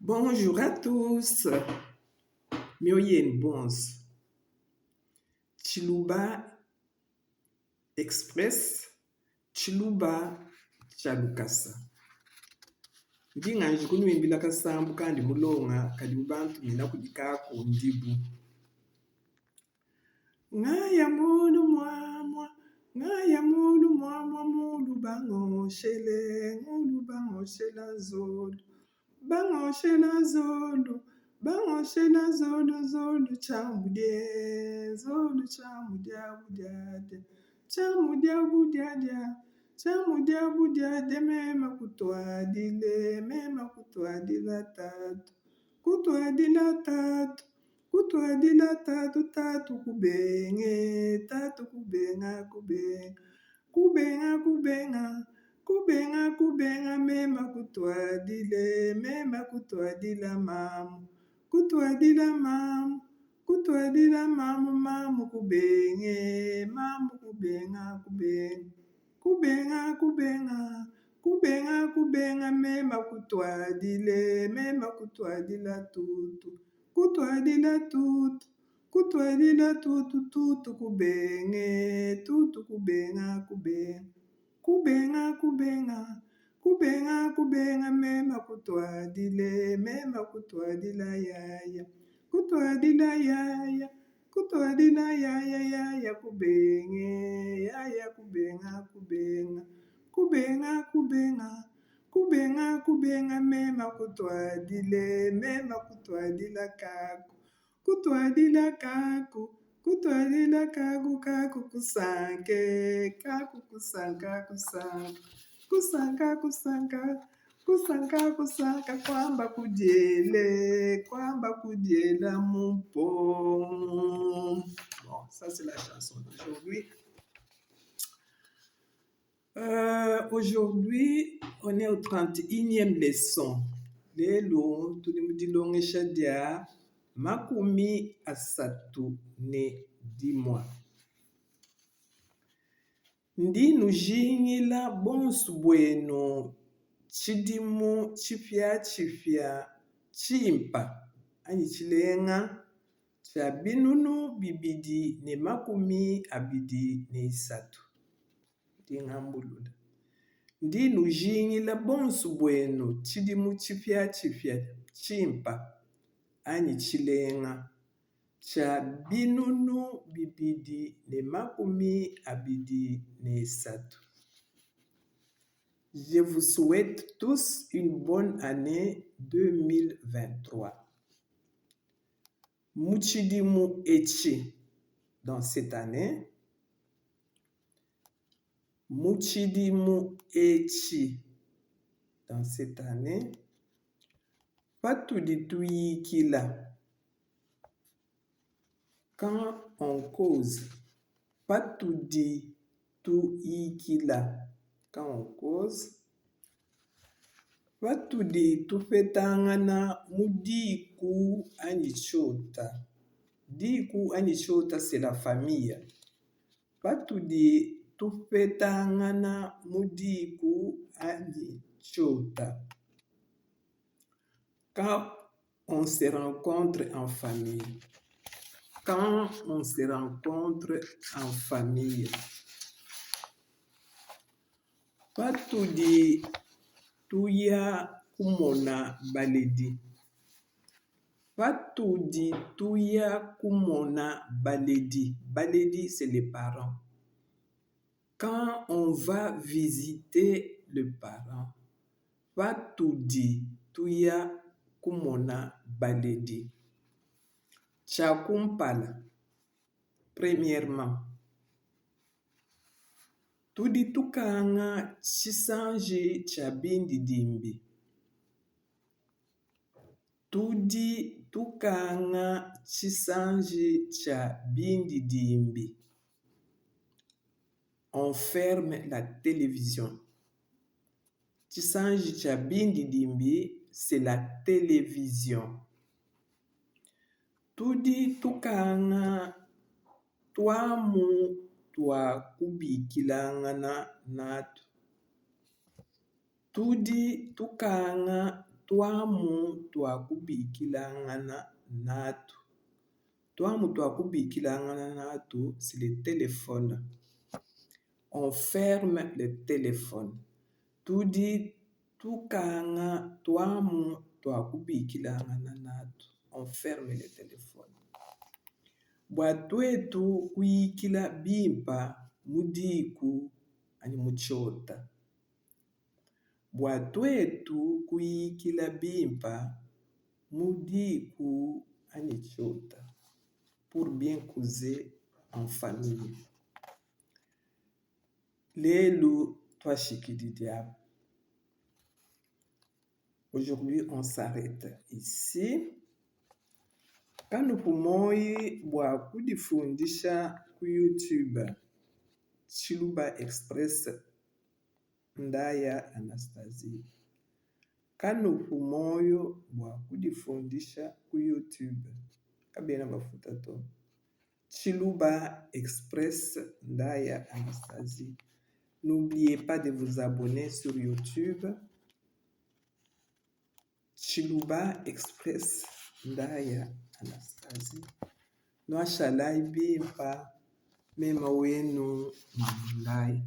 Bonjour à tous, mioyo yenu bonso. Tshiluba Express, Tshiluba tshia lukasa. Ndi nganji kunuimbila kasambu kandi mulonga kadibu bantumina kudi kaku ndibu. Ngaya mulu muamua, ngaya mulu muamua mulu bangoshele, mulu bangoshela nzolu, bangoshela nzolu, bangoshela nzolu nzolu tshiamudie, nzolu tshiamudia budiadia, tshiamudia budiadia, tshiamudia budiadia mema kutuadile, mema kutuadila tatu, kutuadila tatu. Kutuadila tatu tatu kubenge tatu kubenga kubenga kubenga kubenga kubenga kubenga mema kutuadile mema kutuadila mamu kutuadila mamu kutuadila mamu mamu kubenge mamu kubenga kubenga kubenga kubenga kubenga kubenga mema kutuadile mema kutuadila tutu Kutuadila tutu, kutuadila tutu, tutu kubenge, tutu kubenga, kubenga, kubenga, kubenga, kubenga, kubenga, mema kutuadile, mema kutuadila yaya, kutuadila yaya, kutuadila yaya, yaya kubenge, yaya kubenga, kubenga, kubenga, kubenga. Kubenga kubenga mema kutuadile mema kutuadila kaku kutuadila kaku kutuadila kaku kaku kusanke kaku kusanka kusanka kusanka kusanka kusanka kusanka kuamba kudiele kuamba kudiela mu mpongo. Bon, ça c'est la chanson d'aujourd'hui. Euh, aujourd'hui, on est au 31e leçon. Lelu tudi mu dilongesha dia makumi asatu ne dimua. Ndi nujingila bonsu buenu tshidimu tshipiatshipia tshimpa anyi tshilenga tshia 2023. Ndi ngambulula. Ndi nujingila bonsu buenu tshidimu tshipiatshipia tshimpa anyi tshilenga tshia 2023. Je vous souhaite tous une bonne année 2023. Mu tshidimu etshi, dans cette année, mu tshidimu etshi, dans cette année, patudi tuyikila, quand on cause, patudi tuyikila, quand on cause, patudi tupetangana mu diku anyi tshiota. Diku anyi tshiota c'est la famille. Patudi tupetangana mu diku anyi tshiota. Quand on se rencontre en famille. Quand on se rencontre en famille. Patudi tuya kumona baledi. Patudi tuya kumona baledi. Baledi, c'est les parents. Quand on va visiter le parent. Patudi tuya kumona baledi. Tshia kumpala, premièrement, tudi tukanga tshisanji tshia bindidimbi. Tudi tukanga tshisanji tshia bindidimbi. On ferme la television. Tshisanji tshia bindidimbi, c'est la television. Tudi tukanga tuamu tua kubikilangana natu. Tudi tukanga tuamu tua kubikilangana natu. Tuamu tua kubikilangana natu, c'est le telephone. On ferme le telephone. Tudi tukanga tuamu tua kubikilangana natu. On ferme le telephone. Bua tuetu kuyikila bimpa mu diku anyi mu tshiota. Bua tuetu kuyikila bimpa mu diku anyi tshiota. Pour bien causer en famille. Lelu tuashikididi apa. Aujourd'hui, on s'arrête ici. Kanupu muoyi bua kudifundisha ku YouTube Tshiluba Express Ndaya Anastasie. Kanupu muoyo bua kudifundisha ku YouTube. Kabena bafuta to. Tshiluba Express Ndaya Anastasie. N'oubliez pas de vous abonner sur YouTube. Tshiluba Express Ndaya Anastasie. Nuashalayi bimpa mema wenu Mamu Ndaya.